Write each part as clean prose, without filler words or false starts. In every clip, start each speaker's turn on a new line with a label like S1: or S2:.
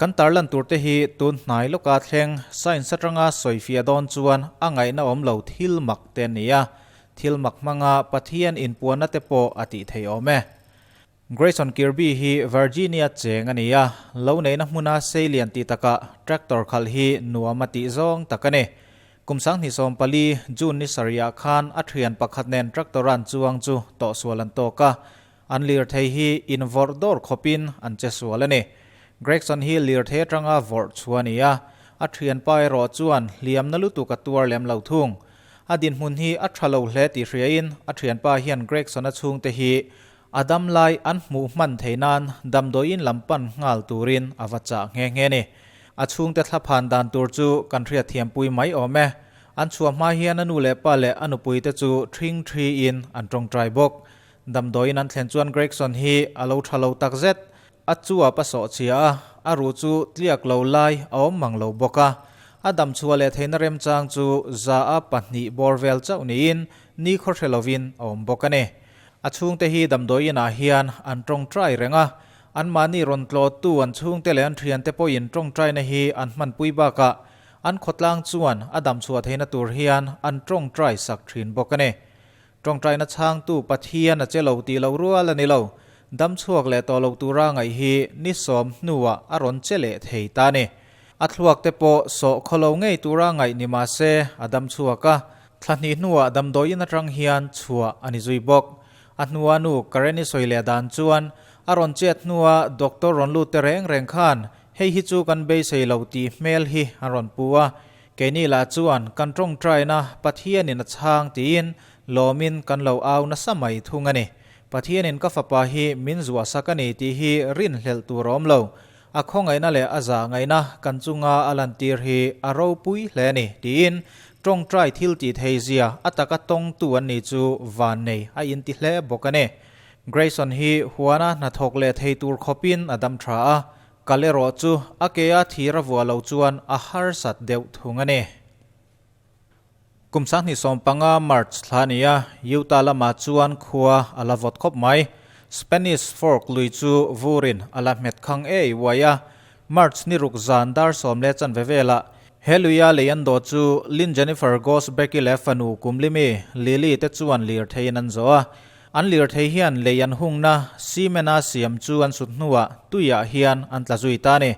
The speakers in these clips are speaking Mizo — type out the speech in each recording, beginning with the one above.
S1: Kan tarlan turte hi tun hnai lawka thleng science atanga sawifiah dawn chuan a ngaihna awm lo thil mak te a ni a, thil mak hmanga Pathian inpuanna te pawh a tih theih awm e. Grayson Kirby hi Virginia cheng a ni a, lo neihna hmuna seilian tih takah tractor khalh hi nuam a tih zawng tak a ni. Kum 2014 June ni sarihah khan a thian pakhat nen tractor an chuang chu tawhsual an tawk a, An lirthei hi invawrh dawr khawpin an che sual a ni. Gregson hi lirthei atanga vawrh chhuah a ni a, a thianpa erawh chuan hliamna lutuk a tuar lem lo thung. A dinhmun hi a tha lo hle tih hriain a thianpa hian Gregson-a chhungte hi a dam lai an hmuh hman thei nan damdawiin lam pan nghal turin a va chah nghe nghe ni. A chhungte thlaphan dan tur chu kan hriatthiampui mai awm e. An chhuah hma hian a nu leh pa leh a nupuite chu ṭhing ṭhiin an ṭawngṭai bawk. Damdawiin an thlen chuan Gregson hi a lo tha lo tak zet. A chuap a sawh chhia a, a ruh chu tliak lo lai a awm mang lo bawk a. A dam chhuah leh theihna remchang chu 100% bawr vel chauh niin ni khaw hre lovin a awm bawk a ni. A chhungte hi damdawiin ah hian an tawngtai reng a, anmahni rawn tlawhtu an chhungte leh an thiante pawhin tawngtaina hi an hmanpui bakah an khawtlang chuan a dam chhuah theihna tur hian an tawngtai sak thin bawk a ni. Tawngtaina chhangtu Pathian a che lo tih loh rual a ni lo. Dam chhuak leh tawh lo tura ngaih hi ni sawm hnuah a rawn che leh thei ta a ni. A thluak te pawh sawh khaw lo ngei tura ngaih ni mah se a dam chhuak a, thla hnih hnuah damdawiin atang hian chhuah a ni zui bawk. A hnua nu Karen-i sawi leh dan chuan a rawn chet hnua doctor rawn lut te reng reng khan hei hi chu kan beisei lo tih hmel hi an rawn pu a, Keini lah chuan kan tawngtaina Pathianin a chhang tiin lawmin kan lo au nasa mai thung a ni. Pathianin ka fapa hi min zuahsak a ni tih hi rinhlelh tur a awm lo. A khawngaihna leh a zahngaihna kan chunga a lantir hi a ropui hle a ni tiin tawngtai thil tih thei zia a taka tawngtu an ni chu vannei a inti hle bawk a ni. Grayson hi huana hnathawk leh thei tur khawpin a dam tha a, Kal erawh chu a ke a thir a vuah lo chuan a harsat deuh thung a ni. Kum 2015 March thla a ni a, Utah lamah chuan khua a la vawt khawp mai. Spanish Fork lui chu vurin a la hmet khang ei uai a. March ni ruk zan dar sawm leh chanve velah he luia lei an dawh chu Lynn Jennifer Gosbeck-i leh fanu Kumlimi, Lily te chuan lirtheiin an zawh a. An lirthei hian lei an hungna cement-a siam chu an sut hnuah tuiah hian an tla zui ta a ni.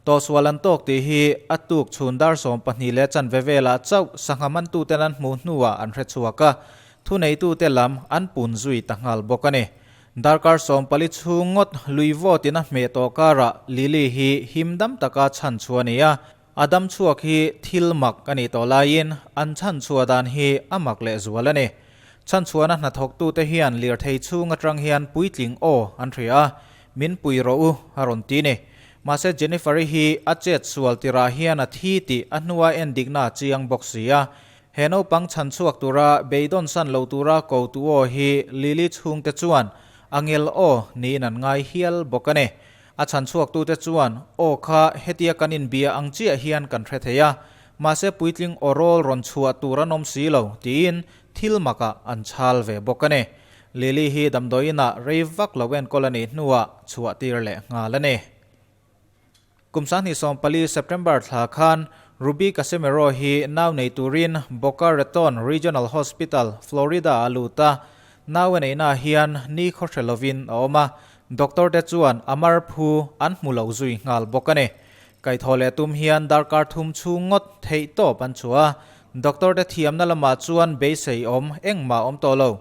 S1: Tawhsual an tawk tih hi a tuk chhun dar 12 leh chanve velah chauh sangha mantuten an hmuh hnuah an hre chhuak a, thuneitute lam an pun zui ta nghal bawk a ni. Darkar 14 chhung ngawt lui vawtin a hmeh tawh karah Lily hi him dam taka chhan chhuah a ni a, a dam chhuak hi thil mak a nih tawh laiin an chhan chhuah dan hi a mak leh zual a ni. Chhanchhuahna hnathawktute hian lirthei chhung atang hian puitling aw an hria a, min pui rawh u a rawn ti ni. Mahse Jennifer-i hi a chet sual tirah hian a thi tih a hnua endikna a chiang bawk si a. He naupang chhanchhuak tura beidawn san lo tura ko tu aw hi Lily chhungte chuan a ngel aw niin an ngai hial bawk a ni. A chhanchhuaktute chuan aw kha hetia kan inbia ang chiah hian kan hre thei a, mahse puitling aw rawl rawn chhuah tur an awm si lo tiin thil makah an chhal ve bawk a ni. Lily hi damdawiinah rei vak lo enkawl a nih hnuah chhuah tir leh nghal a ni. Kum 2014 September thla khan Ruby Casimiro hi nau nei turin Boca Raton Regional Hospital, Florida a lut a. Nau a neihnaah hian ni khaw hre lovin a awm a, doctor te chuan a mar phu an hmu lo zui nghal bawk a ni. Kaihthawh leh tum hian darkar thum chhung ngawt theih tawp an chhuah a, doctor te thiamna lamah chuan beisei awm engmah awm tawh lo.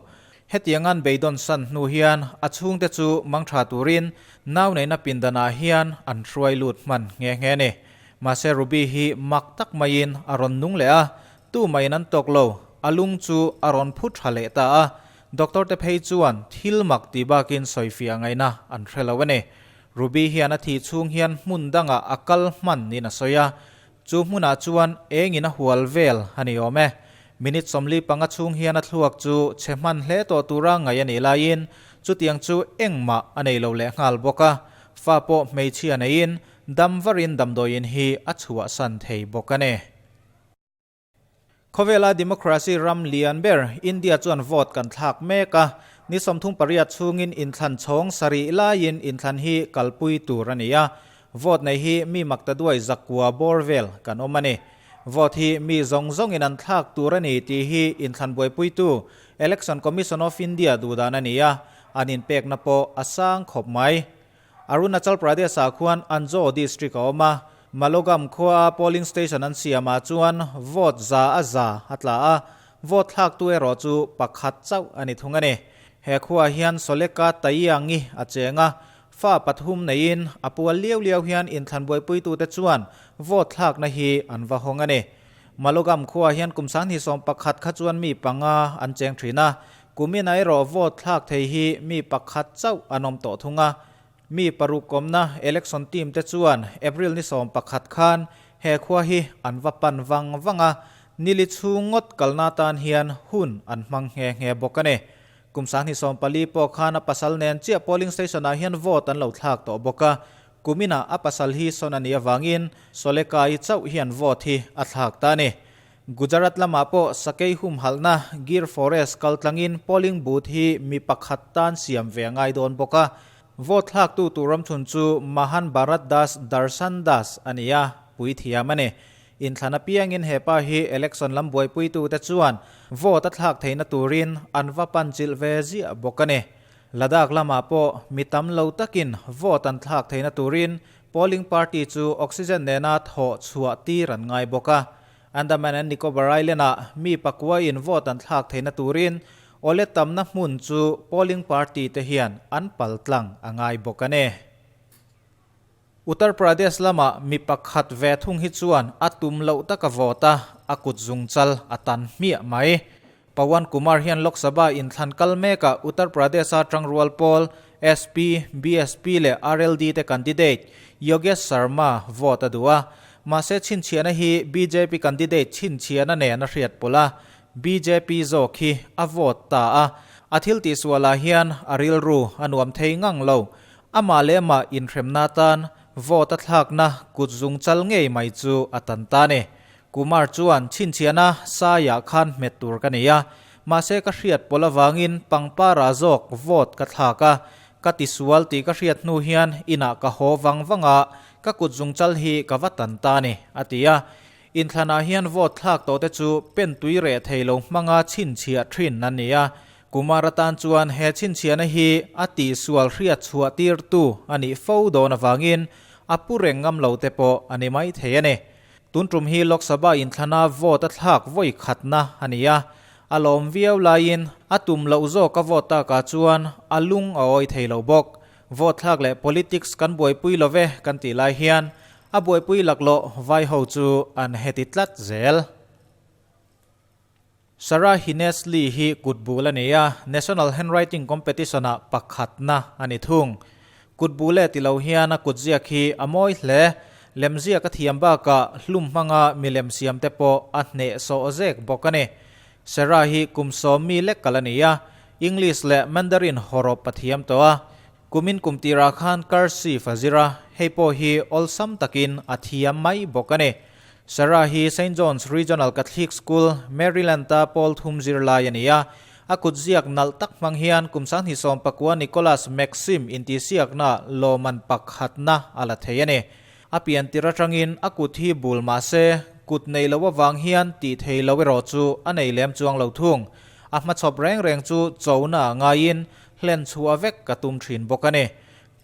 S1: Hetiangan beidawn san hnu hian a chhungte chu mangtha turin nau neihna pindanah hian an hruai lut hman nghe nghe a ni. Mahse Ruby hi mak tak maiin a rawn nung leh a, tu maiin an tawk lo, a lung chu a rawn phu tha leh ta a, doctor te phei chuan thil mak tih bakin sawifiah ngaihna an hre lo a ni. Ruby hian a thih chhung hian hmun dangah a kal hman niin a sawi a, chu hmunah chuan engin a hual vel a ni awm e. Minute 45 chhung hian a thluak chu chhe hman hle tawh tura ngaih a nih laiin chutiang chu engmah a nei lo leh nghal bawk a, fa pawh hmeichhia neiin dam varin damdawiin hi a chhuahsan thei bawk a ni. Khawvela democracy ram lian ber India chuan vote kan thlak mek a, ni 38 chhungin inthlan chhawng sarih laiin inthlan hi kalpui tur a ni a. Vote nei hi mi maktaduai zakua bawr vel kan awm a ni. Vote hi mi zawng zawngin an thlak tur a ni tih hi inthlan buaipuitu Election Commission of India duhdan a ni a, an inpekna pawh a sang khawp mai. Arunachal Pradesh-ah khuan Anjaw district a awm a, Malogam khuaa polling station an siamah chuan vote za a za a tla a, vote thlaktu erawh chu pakhat chauh a ni thung a ni. He khuaah hian Soleka Taiyangi a cheng a, fa pathum neiin a pual liau liau hian inthlan buaipuitute chuan vote thlakna hi an va hawng a ni. Malogam khuaah hian kum 2011 kha chuan mi panga an cheng thin a, Kumin erawh vote thlak thei hi mi pakhat chauh an awm tawh thung a. Mi paruk kawmna election team te chuan April ni 11 khan he khua hi an va pan vang vang a, nili chhung ngawt kalna tan hian hun an hmang nghe nghe bawk a ni. Kum 2014 pawh khan a pasal nen chiah polling station ah hian vote an lo thlak tawh bawk a, kuminah a pasal hi sawn a nih avangin Solekai chauh hian vote hi a thlak ta a ni. Gujarat lamah pawh sakei humhalhna Gir Forest kal tlangin polling booth hi mi pakhat tan siam ve a ngai dawn bawk a. Vote thlaktu tur ramchhun chu Mahan Bharat Das Darshan Das a ni a, puithiam a ni. Inthlan apiangin he pa hi election lam buaipuitute chuan vote a thlak theihna turin an va pan chilh ve ziah bawk a ni. Ladakh lamah pawh mi tam lo takin vote an thlak theihna turin polling party chu oxygen nena thawh chhuah tir an ngai bawk a. Andaman and Nicobar Island-ah mi pakuain vote an thlak theihna turin awle tamna hmun chu polling party te hian an pal tlang a ngai bawk a ni. Uttar Pradesh lamah mi pakhat ve thung hi chuan a tum loh taka vote a, a kut zungchal a tan hmiah mai. Pawan Kumar hian Lok Sabha inthlan kal mekah Uttar Pradesh-a tangrual pawl SP, BSP leh RLD te candidate Yogesh Sharma vote a duh a. Mahse chhinchhiahna hi bjp candidate chhinchhiahna nen a hriat pawlh a, bjp zawk hi a vote ta a. A thil tihsualah hian a rilru a nuam thei ngang lo. Amah leh amah inhremna atan vote a thlakna kut zungchal ngei mai chu a tan ta a ni. Kumar chuan chhinchhiahna saiah khan hmet tur ka nei a, mahse ka hriat pawlh avangin pangpara zawk vote ka thlak a, ka tisual tih ka hriat hnu hian inah ka haw vang vang a, ka kut zungchal hi ka va tan ta a ni, a ti a. Inthlanah hian vote thlak tawhte chu pen tui reh thei lo hmanga chhinchhiah thin an ni a, Kumar atan chuan he chhinchhiahna hi a tihsual hriat chhuah tirtu a nih fo dawn avangin a pu reng ngam lo te pawh a ni maithei a ni. Tun tum hi Lok Sabha inthlana vote a thlak vawi khatna a ni a, a lawm viau laiin a tum loh zawk a vote takah chuan a lung a awi thei lo bawk. Vote thlak leh politics kan buaipui lo ve kan tih lai hian a buaipui laklawh vai ho chu an heti tlat zel. Sarah Hines Lee hi kut bul a ni a, National Handwriting Competition-ah pakhatna a ni thung. Kut bul e ti lo hian a kutziak hi a mawi hle. Lemziak a thiam bakah hlum hmanga milem siamte pawh a hnehsawh zek bawk a ni. Sarah hi kum sawm mi lek kal a ni a, English leh Mandarin hawrawp a thiam tawh a. Kumin kum tirah khan cursive a zir a, hei pawh hi awlsam takin a thiam mai bawk a ni. Sarah hi Saint John's Regional Catholic School, Maryland-a pawl thum zirlai a ni a. A kutziak nalh tak hmang hian kum 2019 Nicholas Maxim intihsiakna lawman pakhatna a la thei a ni. A pian tir atangin a kut hi bul mah se, kut nei lo avang hian tih thei lo erawh chu a nei lem chuang lo thung. A hmachhawp reng reng chu chona a ngaiin hlen chhuah vek ka tum thin bawk a ni.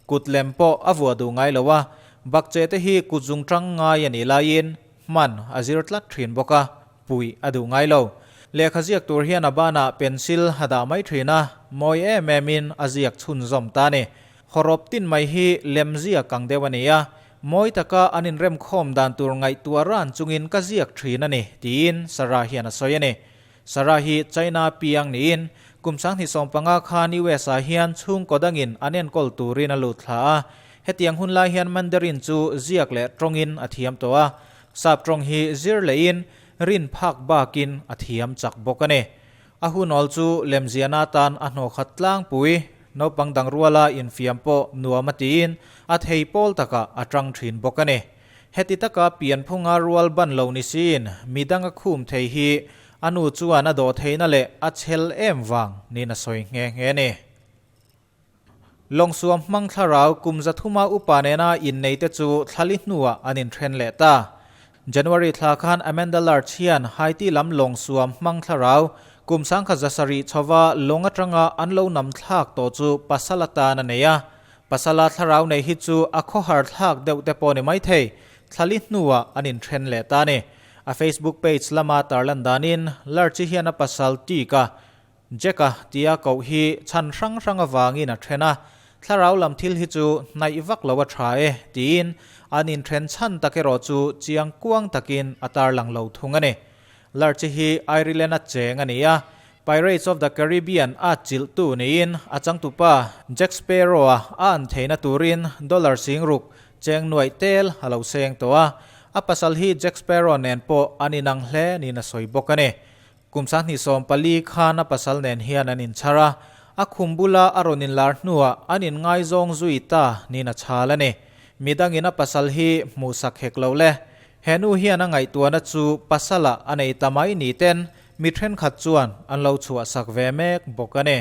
S1: Kut lem pawh a vuah duh ngai lo a, bakcheh te hi kut zung tang ngai a nih laiin hman a zir tlat thin bawk a, puih a duh ngai lo. Lehkha ziak tur hian a banah pencil a dah mai thin a, mawi em em in a ziak chhunzawm ta a ni. Hawrawp tin mai hi lem ziak ang deuh a ni a, mawi taka an inremkhawm dan tur ngaihtuah ran chungin ka ziak thin a ni, tiin Sarah hian a sawi a ni. Sarah hi China piang niin kum 2015 khan US ah hian chhungkaw dangin an enkawl turin a lut thla a. Hetiang hun lai hian Mandarin chu ziak leh tawngin a thiam tawh a, sap tawng hi zir lehin rin phak bakin a thiam chak bawk a ni. A hunawl chu lemziahna atan a hnawhkhat tlangpui, naupang dang ruala infiam pawh nuam a tiin a thei pawl takah a tang thin bawk a ni. Heti taka pianphunga rual ban lo ni siin midang a khum thei hi a nu chuan a dawh theihna leh a chhel em vang niin a sawi nghe nghe a ni. Lawngsuam hmang thlarau kum zathuma upa nena innei te chu thlali hnuah an inthen leh ta. January thla khan Amanda Larch hian Haiti lam lawngsuam hmang thlarau kum sangkhat zasarih chhova lawng atanga an lo nam thlak tawh chu pasal atan a nei a. Pasala thlarau nei hi chu a khawhar thlak deuh te pawh ni maithei, thlali hnuah an inthen leh ta a ni. A Facebook page lama tarlan danin Larch-i hian a pasal Tika Jack-a tia koh hi chhan hrang hrang avangin a then a, thlarau lam thil hi chu hnaih vak lo a tha e tiin an inthen chhan tak erawh chu chiang kuang takin a tarlang lo thung a ni. Lurch-i hi Ireland-a cheng a ni a, Pirates of the Caribbean a chilhtu niin a changtupa Jack Sparrow-a a an theihna turin dollar singruk cheng nuaih tel a lo seng tawh a, a pasal hi Jack Sparrow nen pawh an inang hle niin a sawi bawk a ni. Kum 2014 khan a pasal nen hian an inchhar a, a khum bula a rawn inlar hnuah an inngaizawng zui ta niin a chhal a ni. Midangin a pasal hi hmuhsak hek lo le. He nu hian a ngaihtuahna chu pasalah a nei ta mai ni ten mi thenkhat chuan an lo chhuahsak ve mek bawk a ni.